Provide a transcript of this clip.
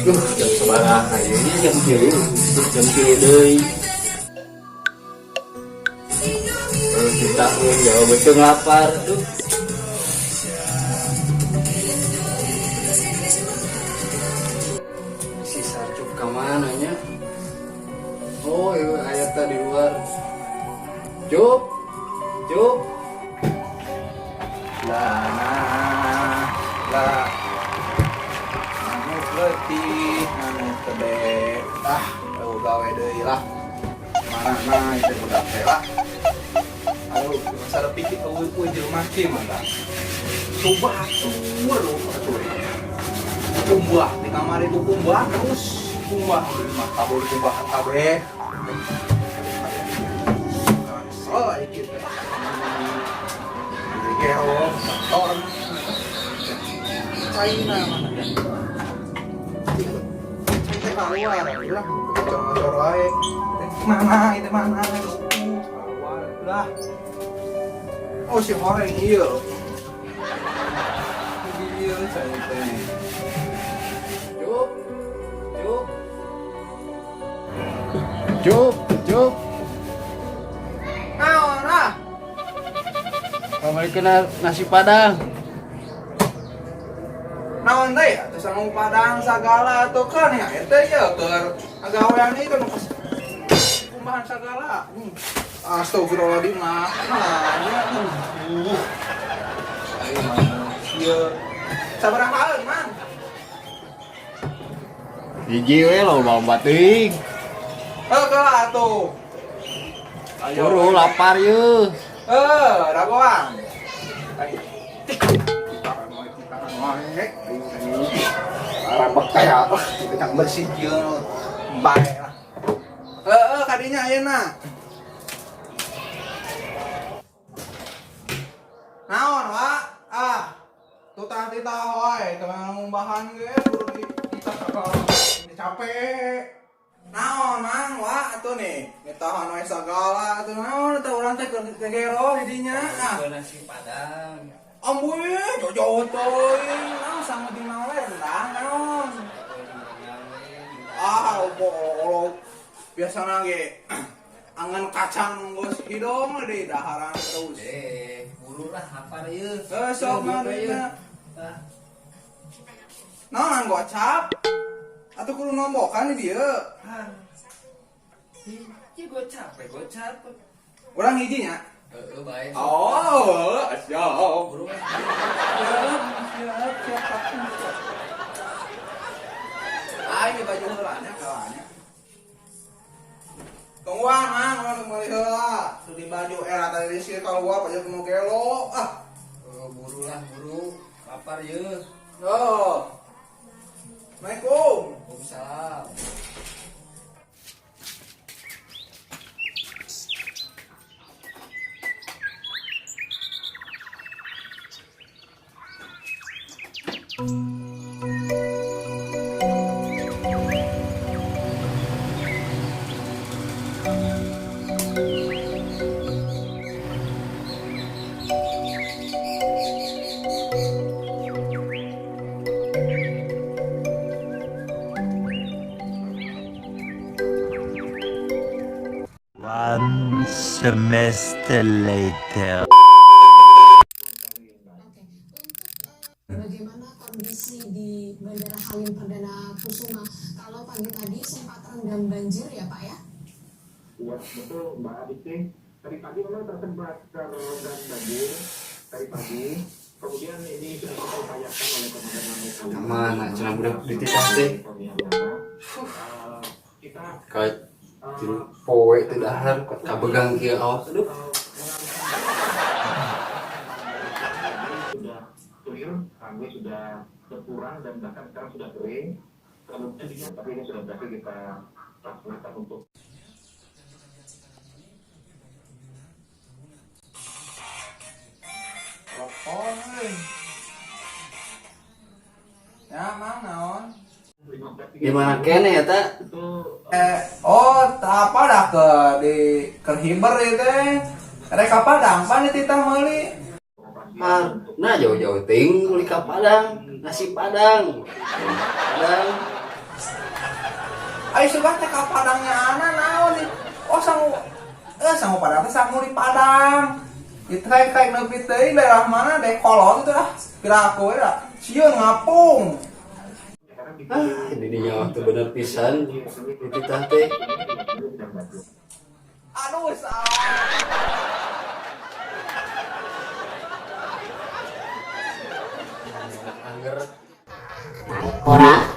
Duh, jam sabaraha ieu nya? Jam 3, jam 3 deui. Eh, kita jauh betul lapar. Duh. Si Sarcup kemana nya? Oh, iya, aya di luar. Cup, cup. Lah, nah, lah. Anu leutik, anu gede. Ah, eueuh gawe deui lah. Marana itu budak teh lah. Aduh, masa pikir eueuh eueuh jelema kieu mah tah. Batur lu atuh. Kumbah di kamar itu kumbah terus kumbah di mah kabur kumbah kabeh. Kesel iki teh. Gero, motor. China mana ya? Cai keluar lah, ngocor-ngocor wae. Mana itu mana? Keluar lah. Oh, si horeng ieu. Ieu cai teh. Cup, cup. Cup, cup. Naon ah? Kamari kena nasi padang. Naon deui atuh sangu padang sagala atuh kan ya eta ya keur gawean ieu kan kumbahan sagala. Astagfirullahaladzim, nah, nah, ayo manusia. Sabaraha Mang? Hiji we lo loba teuing. Eh, kelah atuh. Ayo. Buru lapar yeuh. Eh, ragoan. Ayo. Tahan wae, tahan wae. Ayo, ayo. Rambak teh ah, kita bersih kieu. Bae lah. Eh, kadinya ayeuna. Naon, Wak? Ah. Tutah titah wae, teu ngumbahan ge buru di titah sagala. Ini capek. Naon, Mang, Wak, atuh nih. Ngitahan wae sagala atuh naon eta urang teh keur gero di dinya. Ah. Nasi padang. Ambuy, jauh-jauh teuing. Naon sama di naon rendang naon. Ah, bolong. Biasana ge angan kacang geus hidung di daharan terus. Eh, buru lah lapar yeuh. Eh, sok mana? Naon gocap? Atuh kudu nombokan di dieu. Hiji gocap, gocap. Urang hiji nya. Heeh, bae. Oh, siap. Buru lah. Siap, siap, siap, siap. Ah, ini baju heula nya kalanya. Tungguan, Mang, urang meuli heula. Tuh di baju era tadi di keluar baju nu gelo. Ah, Oh, buru lah, buru. Lapar yeuh. oh. Assalamualaikum. Waalaikumsalam. One semester later. Oke, untuk bagaimana kondisi di Bandara Halim Perdana Kusuma? Kalau pagi tadi sempat terendam banjir ya Pak ya? Iya, betul Mbak Aditi. Tadi pagi memang tersempat terendam banjir tadi pagi. Kemudian ini sudah kita upayakan oleh Komandan Lanut Halim. Mana cenah budak dititah teh. Kita Kayak tilu poe teu dahar kabegang kieu awak. Aduh. Sudah clear, kami sudah berkurang dan bahkan sekarang sudah kering. Kemudian juga, tapi ini sudah berhasil kita laksanakan untuk Telepon euy. Ya, Mang naon? Gimana kene ya ta? Itu. Eh, oh, tak apa dah ke di kerhiber itu teh. Rek ka Padang pan dititah meuli. Ah, nah jauh-jauh ting meuli ka Padang, nasi Padang. Padang. Ayo sugan teh ka Padangnya ana naon nih. Oh sangu sangu Padang teh sangu di Padang. Itu kayak kayak nepi teuing daerah mana deh kolot itu lah. Piraku we lah. Sieun ngapung. Ah, didinya waktu bener pisan dititah teh. Aduh, salah. Angger. Ora.